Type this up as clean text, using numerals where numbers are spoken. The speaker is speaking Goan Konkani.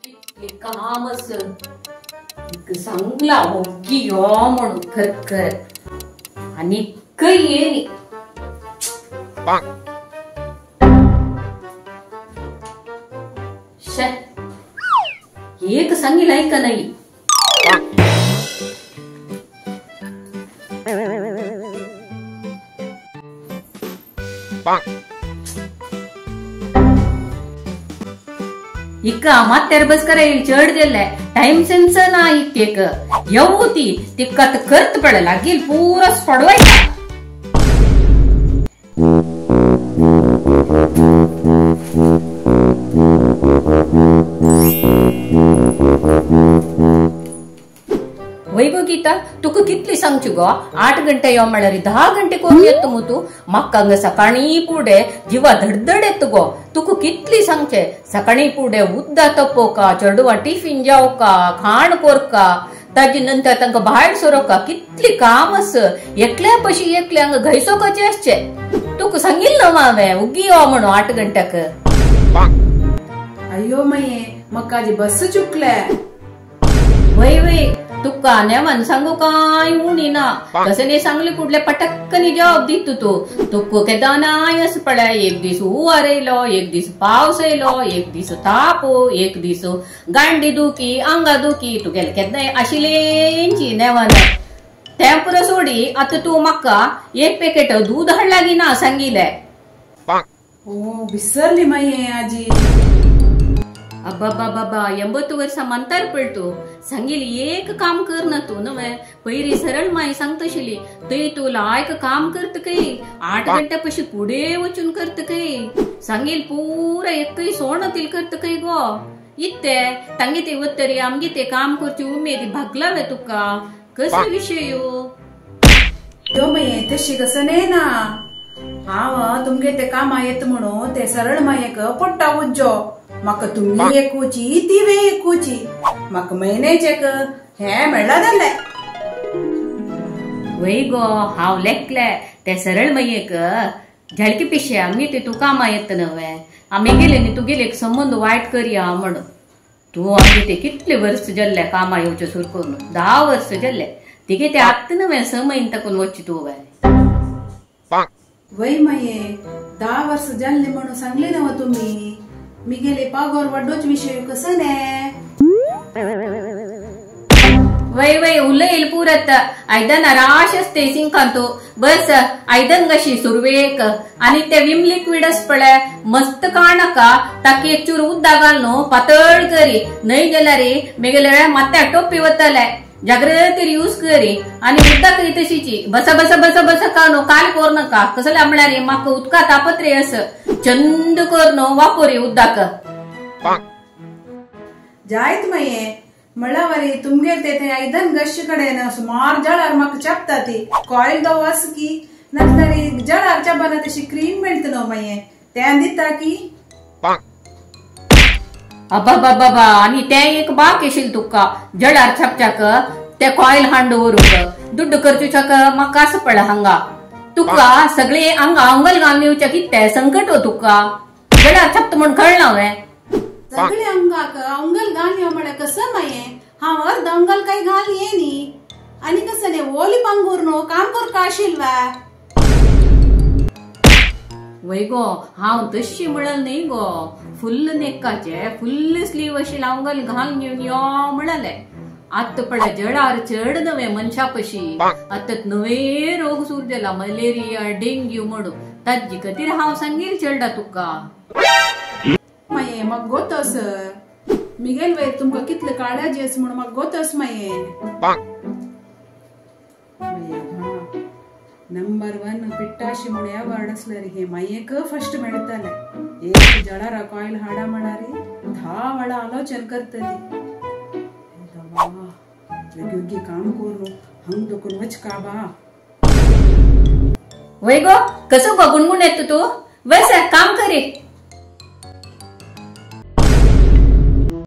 काम सांगला ओग्गी यो म्हणून खरखर आनी येनी शे एक सांगिल ऐका नाही. इक्का मात्यार बस कराय चड दिले टाइम सेन्स ना इक्केक येऊ ती तिक्का तर करत पडला लागेल पुरा पडवायचा. वय गो गीता तुका कितली सांगची गो 8 गंटे यो म्हळ्यार 10 गंटे कोण येत मु तू म्हाका हांगा सकाळी पुडे जिवा धडधड येत गो. तुका कितली सांगचे सकाळी पुडे उद्दा तपोवका चेडवा टिफिन जावका खाण कोरका ताजे नंतर तांकां भायर सरोका कितली काम आस एकल्या पशी एकले हांगा घैसोकाचे आसचे. तुका सांगिल्लें न्हू हांवें उगी यो म्हणून 8 गंट्याक. अय्यो मये म्हाका आजी बस चुकले. वय वय तुका नेमान सांगू काय उणी ना तशें न्ही सांगले कुडले पटक्कनी जवाब दित तू तुका केदनाय अशें पळय एक दीस हुंवार येयलो एक दीस पावस येयलो एक दीस ताप एक दीस गांडी दुखी आंगा दुखी तुगेले केन्नाय आशिल्लेंची नेमान तें पुरो सोडी. आतां तूं म्हाका एक पॅकेट दूद हाडला की ना सांगिल्लें. ओ विसरली माये आजी. अब्बाबाबा 80 वर्सां मंतार पडतो सांगिल एक काम कर ना तू नवे पयरी सरळ माई सांगतशिली थंय तूं लायक काम करत काय 8 गंट्या पशी पुढे वचून करत काय सांगिल पुरा एकय सोण तील करत काय गो इत्ते तांगे ते वतरी आमगे ते काम करची उमेदी भागलावे तुका कसो विशय यो माये तशी कसं न्ही ना हांव तुमगे ते कामा येत म्हणून ते सरळ मायेक पोट्टा उज्जो म्हाका तुमी एकूची ती वे एकूची म्हाका म्हयन्याचेक हे मेळ्ळा जालें. वय गो हांव लेखले ते सरळ मायेक झळकी पिशे आमी ते तूं कामा येत नवे आमी गेले न्ही तुगेले एक संबंद वायट करया म्हणून तूं आमी ते कितले वर्स जाल्ले कामा येवचे सुरू करून 10 वर्स जाल्ले तिगे ते आत्त नवे 6 म्हयने ताकून वचचे तूं वय. वय माये 10 वर्स जाल्ले म्हणून सांगले नव तुमी मिगेले पागोर वाडोच विशय कसं ने. वय वय उलयल पुरत आयदन राश असते सिंकांतू बस आयदन कशी सुरवेक आणि ते विम लिक्विड अस पळय मस्त काणका ताकी एक चूर उद्दा घाल न्हू पातळ करी न्हय जाल्यार मेगेले माथ्याक टोपी वतले जाग्रतीर यूज करी आणि उद्दा करी तशीची बसा बसा बसा बसा का न्हू काल कोर नका कसले म्हळ्यार म्हाका उदका तापत्रे अस चंद कर न्हू वापोरी उद्दाक. जायत माये म्हळ्यावरी तुमगेर ते आयदन गश कडेन सुमार जळार म्हाका चापता ती कॉयल दव आस की नासल्यार जळार चाबना तशी क्रीम मेळटा न्हू माये तें दिता की. अब्बाबाबा आणि ते एक बाक येशील तुका जळार छापच्याक ते कॉयल हांड दवरूंक दुड्ड करचूच्याक म्हाका आसा पडला हांगा तुका सगळे हांगा अंगल घालून येवच्या कितें संकट हो तुका जळार छापता म्हूण कळना हांवें. सगळे अंगाक अंगल घाल यो म्हळ्यार कसं माये हांव अर्द अंगल काय घाल ये न्ही आनी कसं न्ही ओली पांगूर न्हू काम करका आशिल वा. वय गो हांव तशी म्हणल न्ही गो फुल्ल नेकाचे फुल्ल स्लीव अशी अंगल घालून घेवन यो म्हणले. आतां पळय जळार चड नवे मनशा पशी आतां नवे रोग सुरू जाला मलेरिया डेंग्यू म्हणून ताजी खातीर हांव सांगील चेडा तुका. माये म्हाका गोतस मिगेल वयर तुमकां कितले काळजी आसा म्हणून म्हाका गोतस माये. नंबर 1 पिट्टाशी म्हणून अवॉर्ड आसल्यार हे मायेक फर्स्ट मेळटले. एक जळारा कॉयल हाडा म्हळ्यार 10 वेळा आलोचन करतली. योग्य काम करू हंग दुखून वच का बा. वय गो कसं गो गुणगुण येत तू बस काम करे.